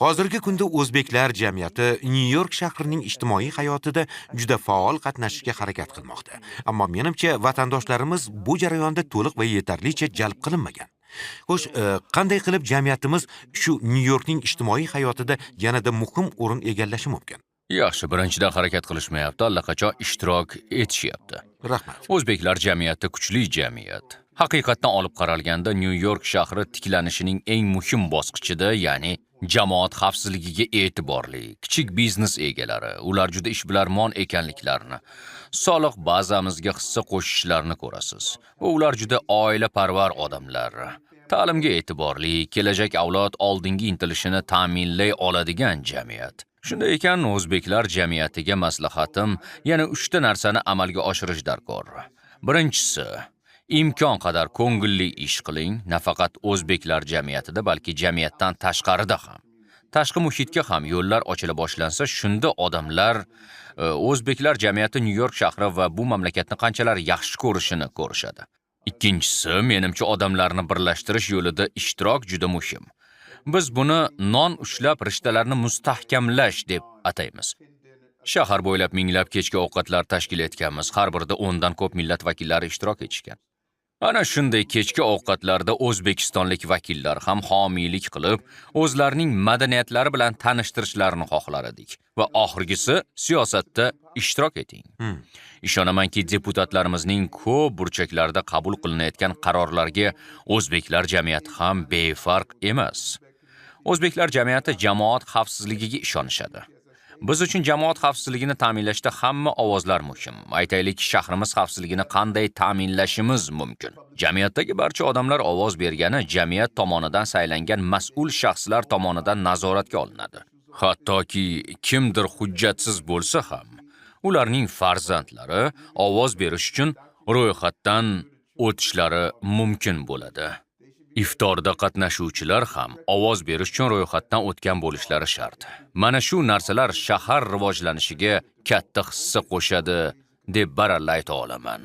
Hozirgi kunda o'zbeklar jamiyati Nyu-York shahrining ijtimoiy hayotida juda faol qatnashishga harakat qilmoqda. Ammo menimcha, vatandoshlarimiz bu jarayonda to'liq va yetarlicha jalb qilinmagan. Xo'sh, qanday qilib jamiyatimiz shu Nyu-Yorkning ijtimoiy hayotida yanada muhim o'rin egallashi mumkin? Yaxshi, birinchidan harakat qilishmayapti, allaqachon ishtirok etishyapti. Rahmat. O'zbeklar jamiyati kuchli jamiyat. Haqiqatdan olib qaralganda, Nyu-York shahri tiklanishining eng muhim bosqichida, ya'ni jamoat xavfsizligiga e'tiborli, kichik biznes egalari, ular juda ishbilarmon ekanliklarini, soliq bazamizga hissa qo'shishlarini ko'rasiz. Va ular juda oilaparvar odamlar. Ta'limga e'tiborli, kelajak avlod oldingi intilishini ta'minlay oladigan jamiyat. Shunday ekan, o'zbeklar jamiyatiga maslahatim yana 3 ta narsani amalga oshirish darkor. Birinchisi, imkon qadar ko'ngilli ish qiling, nafaqat o'zbeklar jamiyatida, balki jamiyatdan tashqarida ham. Tashqi muhitga ham yo'llar ochila boshlansa, shunda odamlar o'zbeklar jamiyati Nyu-York shahri va bu mamlakatni qanchalar yaxshi ko'rishini ko'rishadi. Ikkinchisi, menimcha, odamlarni birlashtirish yo'lida ishtirok juda muhim. Biz buni non ushlab rishtalarni mustahkamlash deb ataymiz. Shahar bo'ylab minglab kechki ovqatlar tashkil etganmiz. Har birida 10 dan ko'p millat vakillari ishtirok etishgan. Ana shunday kechki ovqatlarda o'zbekistonlik vakillar ham homiylik qilib, o'zlarining madaniyatlari bilan tanishtirishlarini xohlar edik. Va oxirgisi, siyosatda ishtirok eting. Ishonamanki, deputatlarimizning ko'p burchaklarida qabul qilinayotgan qarorlarga o'zbeklar jamiyati ham befarq emas. O'zbeklar jamiyati jamoat xavfsizligiga ishonishadi. Biz uchun jamoat xavfsizligini ta'minlashda hamma ovozlar muhim. Aytaylik, shahrimiz xavfsizligini qanday ta'minlashimiz mumkin? Jamiyatdagi barcha odamlar ovoz bergani jamiyat tomonidan saylangan mas'ul shaxslar tomonidan nazoratga olinadi. Hattoki kimdir hujjatsiz bo'lsa ham, ularning farzandlari ovoz berish uchun ro'yxatdan o'tishlari mumkin bo'ladi. Iftorda qatnashuvchilar ham ovoz berish uchun ro'yxatdan o'tgan bo'lishlari shart. Mana shu narsalar shahar rivojlanishiga katta hissa qo'shadi deb baralla ayta olaman.